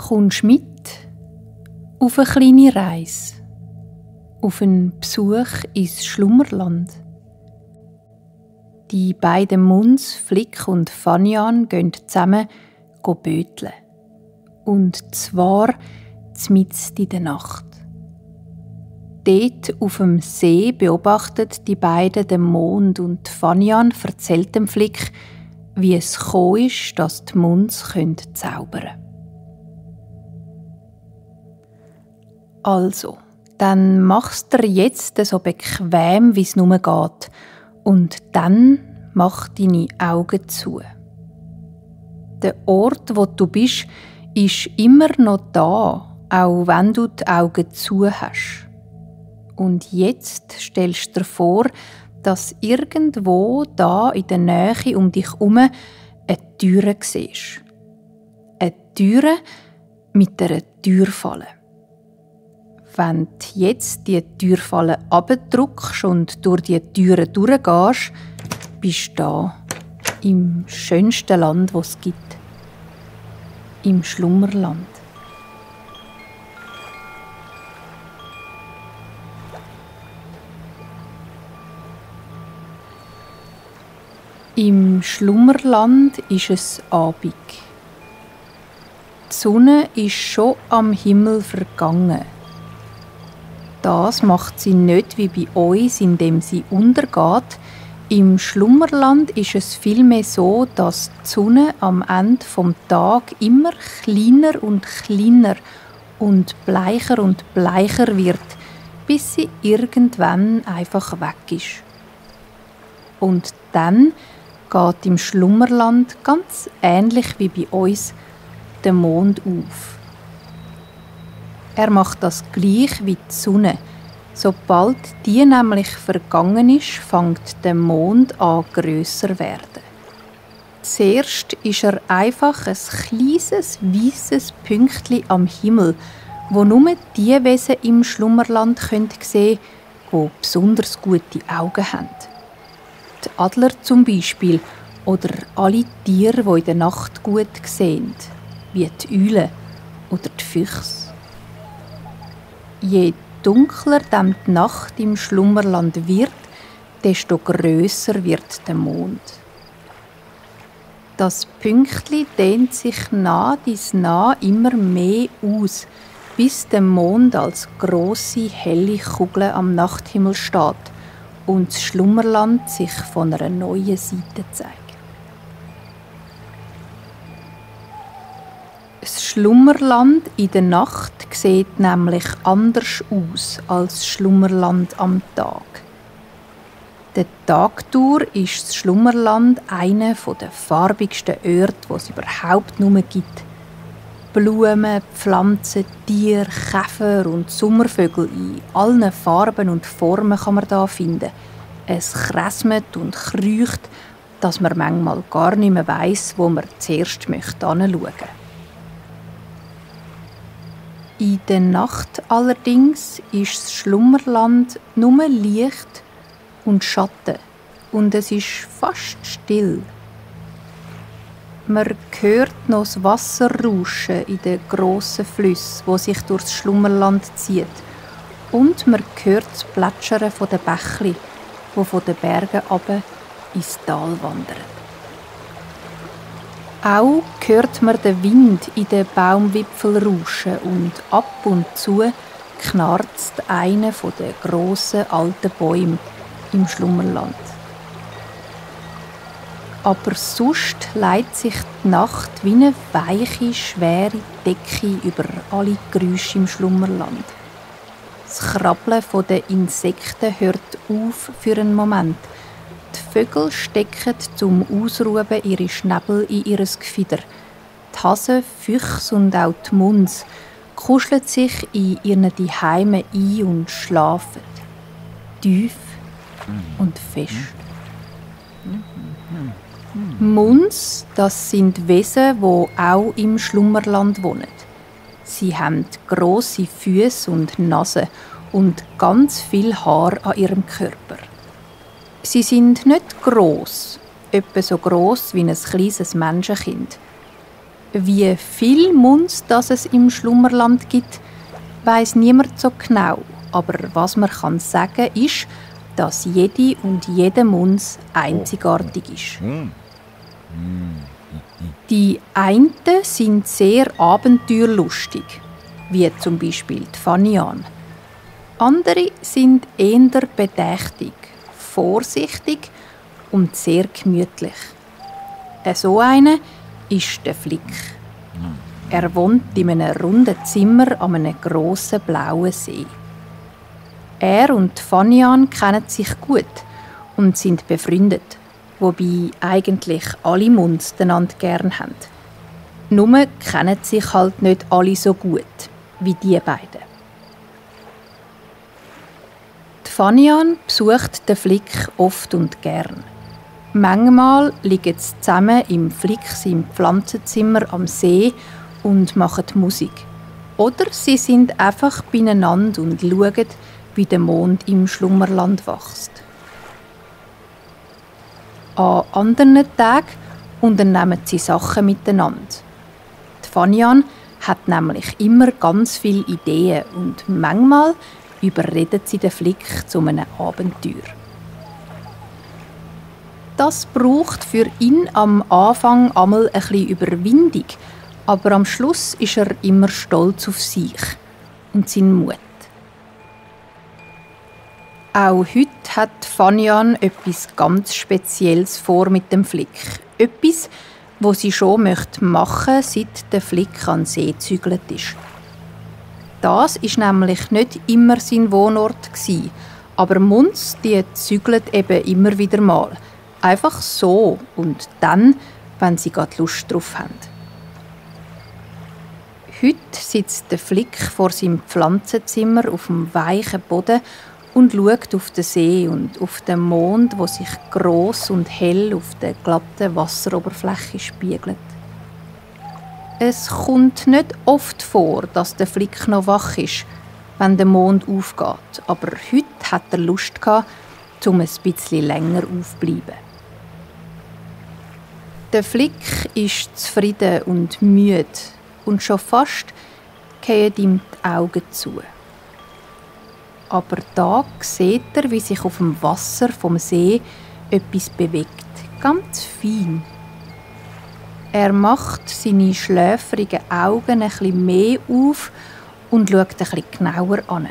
Kommst mit auf eine kleine Reise, auf einen Besuch ins Schlummerland. Die beiden Muns, Flick und Fanian, gehen zusammen böteln. Und zwar mitten in der Nacht. Dort auf dem See beobachtet die beiden den Mond und Fanian erzählt dem Flick, wie es gekommen ist, dass die Muns zaubern können. Also, dann mach's dir jetzt so bequem, wie es nur geht. Und dann mach deine Augen zu. Der Ort, wo du bist, ist immer noch da, auch wenn du die Augen zu hast. Und jetzt stellst du dir vor, dass irgendwo da in der Nähe um dich herum eine Türe siehst. Eine Türe mit einer Türfalle. Wenn du jetzt die Türfalle abdrückst und durch die Türe durchgehst, bist du da, im schönsten Land, das es gibt. Im Schlummerland. Im Schlummerland ist es Abend. Die Sonne ist schon am Himmel vergangen. Das macht sie nicht wie bei uns, indem sie untergeht. Im Schlummerland ist es vielmehr so, dass die Sonne am Ende des Tages immer kleiner und bleicher wird, bis sie irgendwann einfach weg ist. Und dann geht im Schlummerland ganz ähnlich wie bei uns der Mond auf. Er macht das gleich wie die Sonne. Sobald die nämlich vergangen ist, fängt der Mond an grösser werden. Zuerst ist er einfach ein kleines, weisses Pünktchen am Himmel, wo nur die Wesen im Schlummerland sehen können, die besonders gute Augen haben. Die Adler zum Beispiel oder alle Tiere, die in der Nacht gut sehen, wie die Eulen oder die Füchse. Je dunkler dann die Nacht im Schlummerland wird, desto grösser wird der Mond. Das Pünktchen dehnt sich nah immer mehr aus, bis der Mond als grosse, helle Kugel am Nachthimmel steht und das Schlummerland sich von einer neuen Seite zeigt. Das Schlummerland in der Nacht sieht nämlich anders aus als das Schlummerland am Tag. Der Tag durch ist das Schlummerland einer der farbigsten Orte, die es überhaupt nur gibt. Blumen, Pflanzen, Tiere, Käfer und Sommervögel in allen Farben und Formen kann man hier finden. Es kräsmet und kreucht, dass man manchmal gar nicht mehr weiss, wo man zuerst hinschauen möchte. In der Nacht allerdings ist das Schlummerland nur Licht und Schatten und es ist fast still. Man hört noch das Wasser rauschen in den grossen Flüssen, die sich durch das Schlummerland zieht. Und man hört das Plätschern der Bächli, die von den Bergen runter ins Tal wandern. Auch hört man den Wind in den Baumwipfeln rauschen und ab und zu knarzt einer der grossen alten Bäume im Schlummerland. Aber sonst legt sich die Nacht wie eine weiche, schwere Decke über alle Geräusche im Schlummerland. Das Krabbeln der Insekten hört auf für einen Moment. Die Vögel stecken zum Ausruhen ihre Schnäbel in ihr Gefieder. Die Hasen, Füchse und auch die Muns kuscheln sich in ihren Zuhause ein und schlafen. Tief und fest. Muns, das sind Wesen, die auch im Schlummerland wohnen. Sie haben grosse Füße und Nase und ganz viel Haar an ihrem Körper. Sie sind nicht gross, etwa so gross wie ein kleines Menschenkind. Wie viel Muns das es im Schlummerland gibt, weiss niemand so genau. Aber was man kann sagen ist, dass jede und jeder Muns einzigartig ist. Die einen sind sehr abenteuerlustig, wie zum Beispiel die Fanian. Andere sind eher bedächtig, vorsichtig und sehr gemütlich. So einer ist der Flick. Er wohnt in einem runden Zimmer an einem grossen blauen See. Er und Fanian kennen sich gut und sind befreundet, wobei eigentlich alle Muns einander gern haben. Nur kennen sich halt nicht alle so gut wie die beiden. Die Fanian besucht den Flick oft und gern. Manchmal liegen sie zusammen im Flick im Pflanzenzimmer am See und machen Musik. Oder sie sind einfach beieinander und schauen, wie der Mond im Schlummerland wächst. An anderen Tagen unternehmen sie Sachen miteinander. Die Fanian hat nämlich immer ganz viele Ideen und manchmal überredet sie den Flick zu einem Abenteuer. Das braucht für ihn am Anfang einmal ein bisschen Überwindung, aber am Schluss ist er immer stolz auf sich und seinen Mut. Auch heute hat Fanian etwas ganz Spezielles vor mit dem Flick. Etwas, was sie schon machen möchte, seit der Flick an den See gezügelt ist. Das war nämlich nicht immer sein Wohnort, aber Muns, die zügeln eben immer wieder mal. Einfach so und dann, wenn sie gerade Lust drauf haben. Heute sitzt der Flick vor seinem Pflanzenzimmer auf dem weichen Boden und schaut auf den See und auf den Mond, der sich gross und hell auf der glatten Wasseroberfläche spiegelt. Es kommt nicht oft vor, dass der Flick noch wach ist, wenn der Mond aufgeht, aber heute hat er Lust gehabt, um ein bisschen länger aufzubleiben. Der Flick ist zufrieden und müde und schon fast gehen ihm die Augen zu. Aber da sieht er, wie sich auf dem Wasser vom See etwas bewegt, ganz fein. Er macht seine schläfrigen Augen ein bisschen mehr auf und schaut ein bisschen genauer an.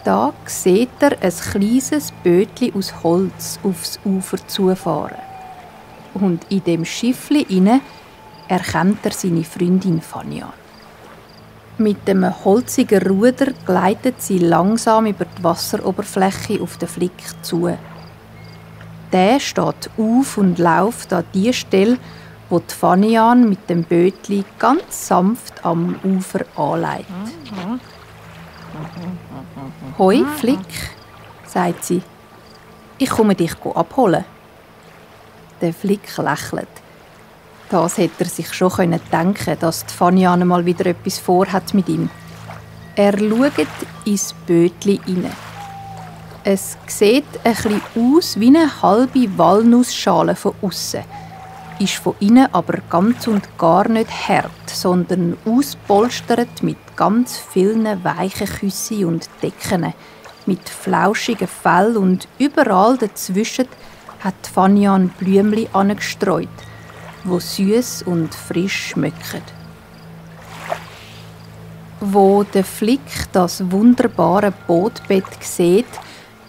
Da sieht er ein kleines Bötchen aus Holz aufs Ufer zufahren. Und in dem Schiffli inne erkennt er seine Freundin Fanian. Mit dem holzigen Ruder gleitet sie langsam über die Wasseroberfläche auf den Flick zu. Der steht auf und läuft an die Stelle, wo die Fanian mit dem Bötli ganz sanft am Ufer anlegt. «Hoi, Flick», sagt sie, «ich komme dich abholen.» Der Flick lächelt. Das hätte er sich schon denken können, dass die Fanian mal wieder etwas vorhat mit ihm. Er schaut ins Bötli hinein. Es sieht ein bisschen aus wie eine halbe Walnussschale von außen, ist von innen aber ganz und gar nicht hart, sondern auspolstert mit ganz vielen weichen Küssen und Decken, mit flauschigem Fell und überall dazwischen hat Fanian Blümchen angestreut, wo süß und frisch schmecken. Wo der Flick das wunderbare Bootbett sieht,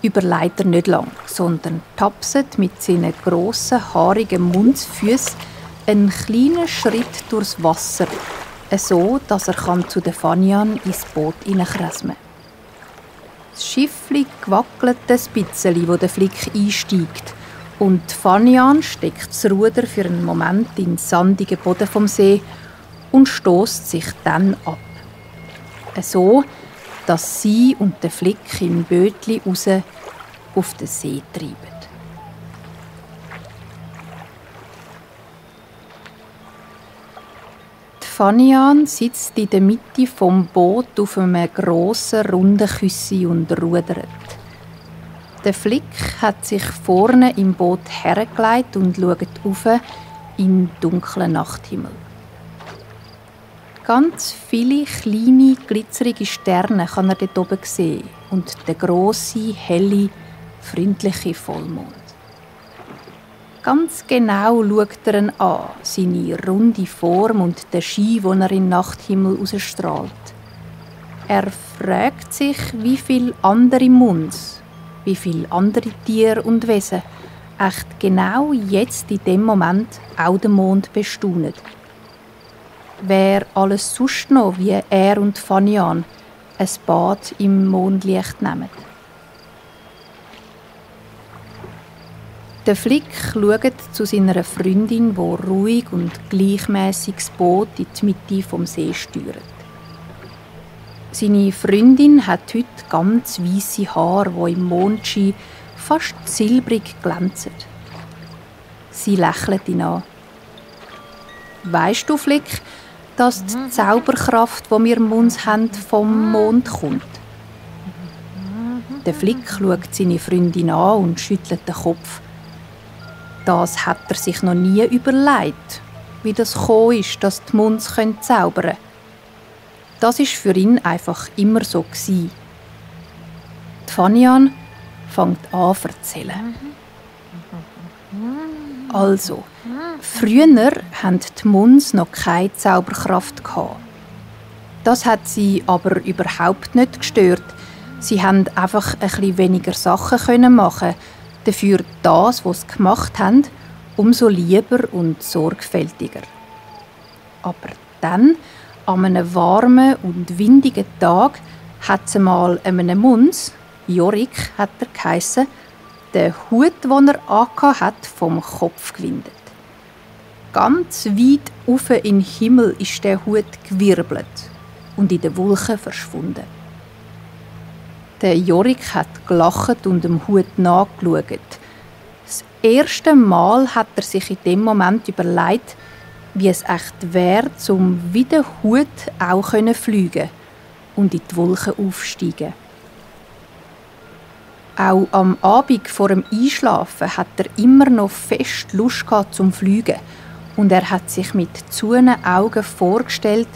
überlegt er nicht lang, sondern tapset mit seinen grossen, haarigen Mundsfüßen einen kleinen Schritt durchs Wasser, so dass er zu der Fanian ins Boot hineinkresmen kann. Das Schiffli wackelt ein bisschen, wo der Flick einsteigt, und Fanian steckt das Ruder für einen Moment in den sandigen Boden vom See und stößt sich dann ab. So, dass sie und der Flick im Bötli raus auf den See treiben. Die Fanian sitzt in der Mitte vom Boot auf einem grossen, runden Küssi und rudert. Der Flick hat sich vorne im Boot hergelegt und schaut rauf, in dunklen Nachthimmel. Ganz viele kleine, glitzerige Sterne kann er dort oben sehen und den grossen, hellen, freundlichen Vollmond. Ganz genau schaut er ihn an, seine runde Form und den Schein, den er in den Nachthimmel ausstrahlt. Er fragt sich, wie viele andere Munds, wie viele andere Tiere und Wesen echt genau jetzt in dem Moment auch den Mond bestaunen. Wer alles sonst noch, wie er und Fanian, ein Bad im Mondlicht nehmen. Der Flick schaut zu seiner Freundin, die ruhig und gleichmäßig das Boot in die Mitte vom See steuert. Seine Freundin hat heute ganz weisse Haare, die im Mondschein fast silbrig glänzen. Sie lächelt ihn an. «Weisst du, Flick, dass die Zauberkraft, die wir im Mund haben, vom Mond kommt?» Der Flick schaut seine Freundin an und schüttelt den Kopf. Das hat er sich noch nie überlegt, wie das gekommen ist, dass die Munds zaubern können. Das war für ihn einfach immer so gewesen. Die Fanian fängt an zu erzählen. Also, früher hatten die Munds noch keine Zauberkraft. Das hat sie aber überhaupt nicht gestört. Sie konnten einfach ein bisschen weniger Sachen machen, dafür das, was sie gemacht haben, umso lieber und sorgfältiger. Aber dann, an einem warmen und windigen Tag, hat sie mal einem Muns, Jorik hat er geheissen, den Hut, den er angehabt hat, vom Kopf gewindet. Ganz weit auf in den Himmel ist der Hut gewirbelt und in den Wolken verschwunden. Der Jorik hat gelacht und dem Hut nachgeschaut. Das erste Mal hat er sich in dem Moment überlegt, wie es echt wäre, um wie der Hut auch fliegen und in die Wolken aufsteigen. Auch am Abend vor dem Einschlafen hat er immer noch fest Lust gehabt zum Fliegen und er hat sich mit zuenen Augen vorgestellt,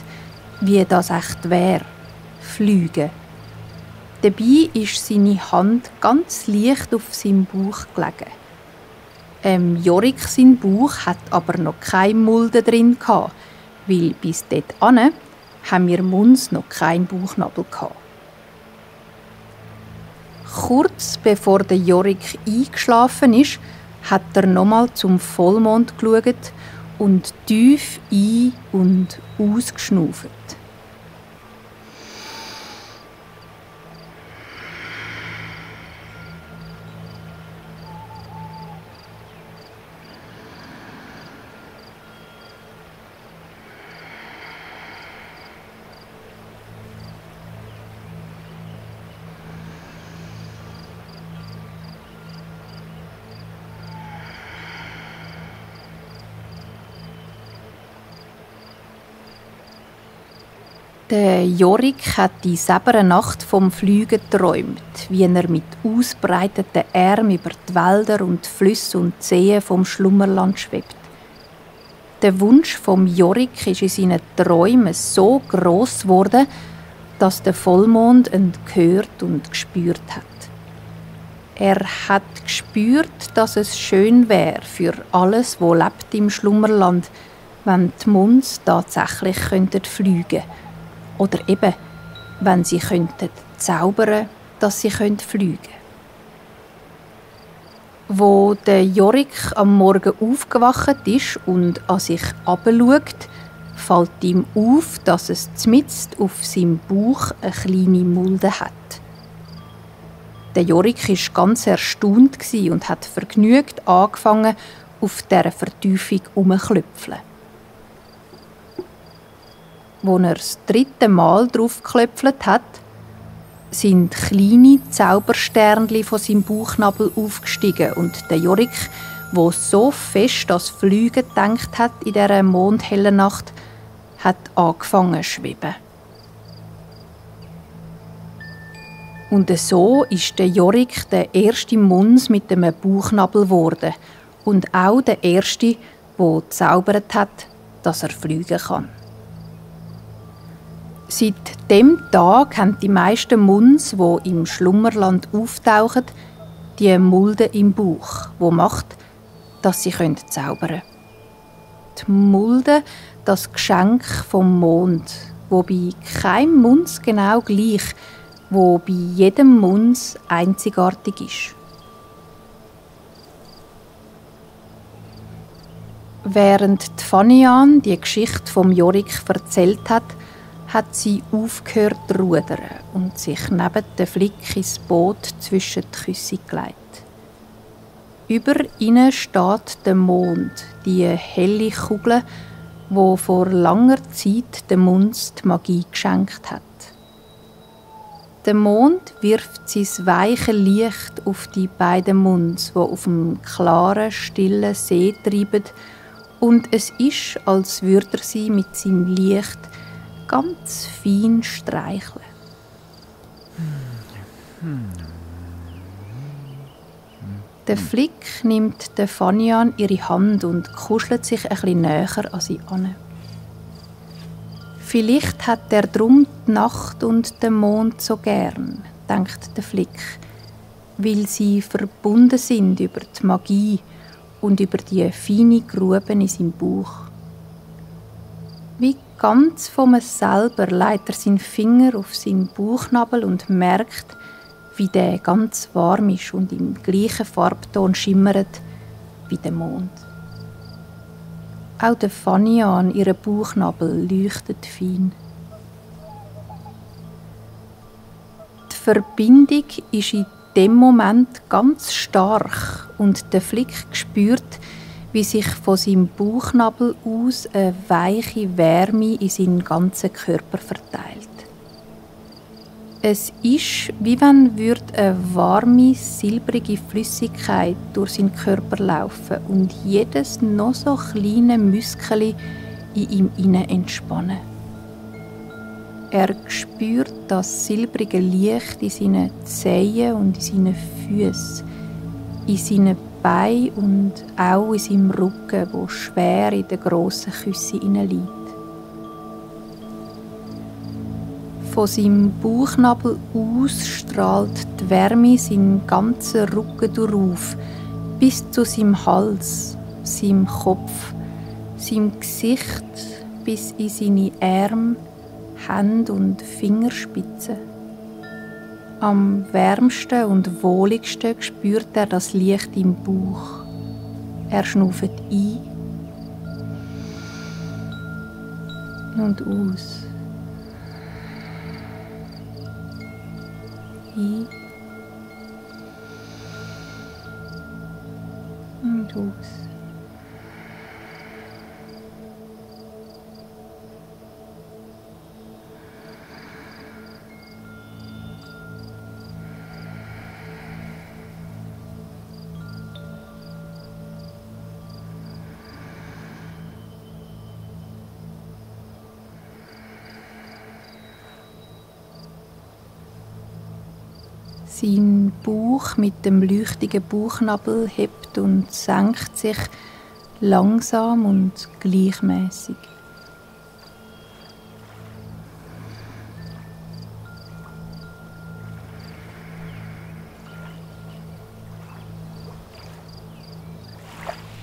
wie das echt wäre, fliegen. Dabei ist seine Hand ganz leicht auf seinem Bauch gelegen. Jorik sein Bauch hat aber noch keine Mulde drin gehabt, weil bis dorthin haben wir Munds noch keinen Bauchnabel gehabt. Kurz bevor der Jorik eingeschlafen ist, hat er nochmal zum Vollmond geschaut und tief ein- und ausgeschnauft. Der Jorik hat in selber Nacht vom Fliegen geträumt, wie er mit ausbreiteten Armen über die Wälder und die Flüsse und die Seen vom Schlummerland schwebt. Der Wunsch vom Jorik ist in seinen Träumen so gross geworden, dass der Vollmond ihn gehört und gespürt hat. Er hat gespürt, dass es schön wäre für alles, was lebt im Schlummerland, wenn die Munds tatsächlich fliegen könnten. Oder eben, wenn sie zaubern, dass sie fliegen können. Wo der Jorik am Morgen aufgewacht ist und an sich herabschaut, fällt ihm auf, dass es zmitzt auf seinem Bauch eine kleine Mulde hat. Der Jorik war ganz erstaunt und hat vergnügt angefangen, auf dieser Vertiefung herumzuklopfen. Als er das 3. Mal drauf geklopft hat, sind kleine Zaubersternchen von seinem Bauchnabel aufgestiegen und der Jorik, der so fest das Fliegen gedacht hat in dieser mondhellen Nacht, hat angefangen zu schweben. Und so ist der Jorik der erste Muns mit einem Bauchnabel geworden und auch der erste, wo gezaubert hat, dass er fliegen kann. Seit dem Tag haben die meisten Muns, die im Schlummerland auftauchen, die Mulde im Bauch, wo macht, dass sie zaubern können. Die Mulde, das Geschenk vom Mond, wo bei keinem Muns genau gleich, wo bei jedem Muns einzigartig ist. Während die Fanian die Geschichte vom Jorik erzählt hat, hat sie aufgehört zu rudern und sich neben den Flick ins Boot zwischen die Küsse gelegt. Über ihnen steht der Mond, die helle Kugel, wo vor langer Zeit dem Muns die Magie geschenkt hat. Der Mond wirft sein weiche Licht auf die beiden Muns, die auf dem klaren, stillen See treiben, und es ist, als würde er sie mit seinem Licht ganz fein streicheln. Der Flick nimmt der Fanian ihre Hand und kuschelt sich ein bisschen näher an sie an. Vielleicht hat er drum die Nacht und den Mond so gern, denkt der Flick, weil sie verbunden sind über die Magie und über die feine Gruben in seinem Bauch. Wie ganz von mir selber legt er seinen Finger auf seinen Bauchnabel und merkt, wie der ganz warm ist und im gleichen Farbton schimmert wie der Mond. Auch der Fanian, ihr Bauchnabel, leuchtet fein. Die Verbindung ist in dem Moment ganz stark und der Flick spürt, wie sich von seinem Bauchnabel aus eine weiche Wärme in seinen ganzen Körper verteilt. Es ist, wie wenn eine warme, silbrige Flüssigkeit durch seinen Körper laufen und jedes noch so kleine Muskel in ihm innen entspannen. Er spürt das silbrige Licht in seinen Zehen und in seinen Füßen, in seinen Beinen und auch in seinem Rücken, wo schwer in den grossen Küssen liegt. Von seinem Bauchnabel aus strahlt die Wärme seinen ganzen Rücken durch, bis zu seinem Hals, seinem Kopf, seinem Gesicht, bis in seine Arme, Hände und Fingerspitzen. Am wärmsten und wohligsten spürt er das Licht im Bauch. Er schnauft ein und aus. Ein und aus. Sein Bauch mit dem leuchtigen Bauchnabel hebt und senkt sich langsam und gleichmäßig.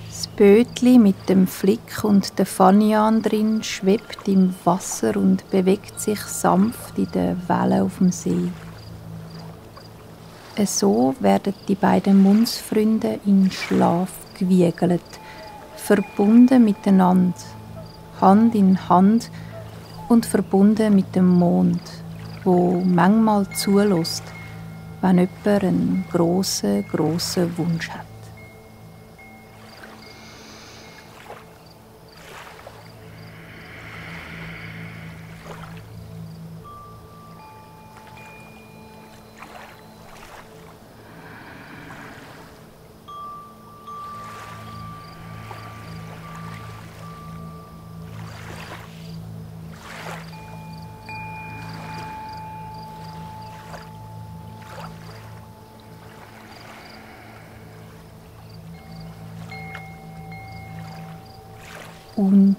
Das Bötli mit dem Flick und der Fanian drin schwebt im Wasser und bewegt sich sanft in den Wellen auf dem See. So werden die beiden Munsfreunde in Schlaf gewiegelt, verbunden miteinander, Hand in Hand und verbunden mit dem Mond, wo manchmal zulässt, wenn jemand einen grossen Wunsch hat. Und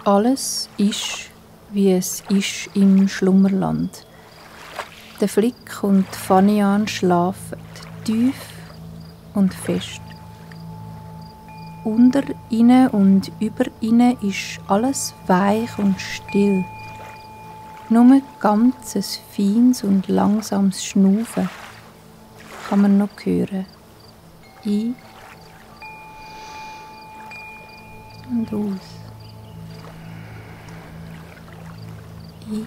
alles ist, wie es ist im Schlummerland. Der Flick und Fanian schlafen tief und fest. Unter ihnen und über ihnen ist alles weich und still. Nur ganz ein feines und langsames Schnaufen kann man noch hören. Ein und aus. Ein